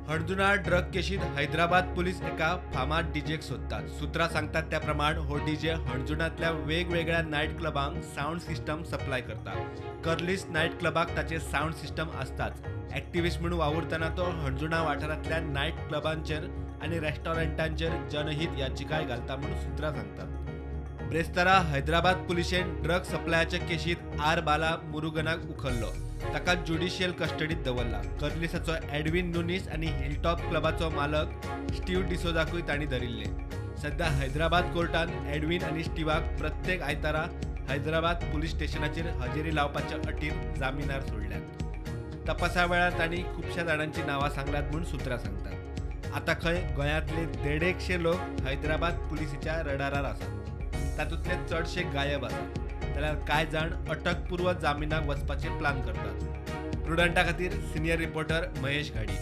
हणजुणा drug केशीत Hyderabad police एका फामाद डीजेक सोदतात. सुत्रां सांगतात त्या प्रमाण हो डीजे हणजुणांतल्या वेगवेगळ्या नायट क्लबांक सावंड सिस्टम सप्लाय करता. कर्लीस नायट क्लबाक ताचे सावंड सिस्टम आसताच. एक्टिविस्ट म्हणून वावुरतना तो हणजुणा वाठारांतल्या नायट क्लबांचेर आनी रेस्टॉरंटांचेर जनहीत याचिकाय घालता म्हणून सुत्रां सांगतात. ब्रेस्तारा हैदराबाद पुलिशेन ड्रग सप्लायाच्या केशीत आर बाला मुरुगनाक उखल्लो. ताका ज्युडिशियल कस्टडीत दवरला. कर्लिसाचो एडविन नुनीस आनी हिलटॉप क्लबाचो मालक स्टीव डिसोजाकूय तांणी धरिल्ले. सध्या हैदराबाद कोर्टान एडविन आनी स्टीवाक प्रत्येक आयतारा हैदराबाद पुलीस स्टेशनाचेर हजेरी लावपाच्या अटीर जामिनार सोडल्यात. तपासा वेळार तांणी खुबश्या जाणांची नांवां सांगल्यात म्हूण सुत्रां सांगतात. आतां खंय गोंयांतले 150 लोक हैदराबाद पुलिसेच्या रडारार आसात. तातूंतले चडशे गायब आसात, जाल्यार कांय जाण अटकपूर्व जामिनाक वचपाचे प्लान करतात. प्रुडंटा खातीर सिनियर रिपोर्टर महेश घाडी.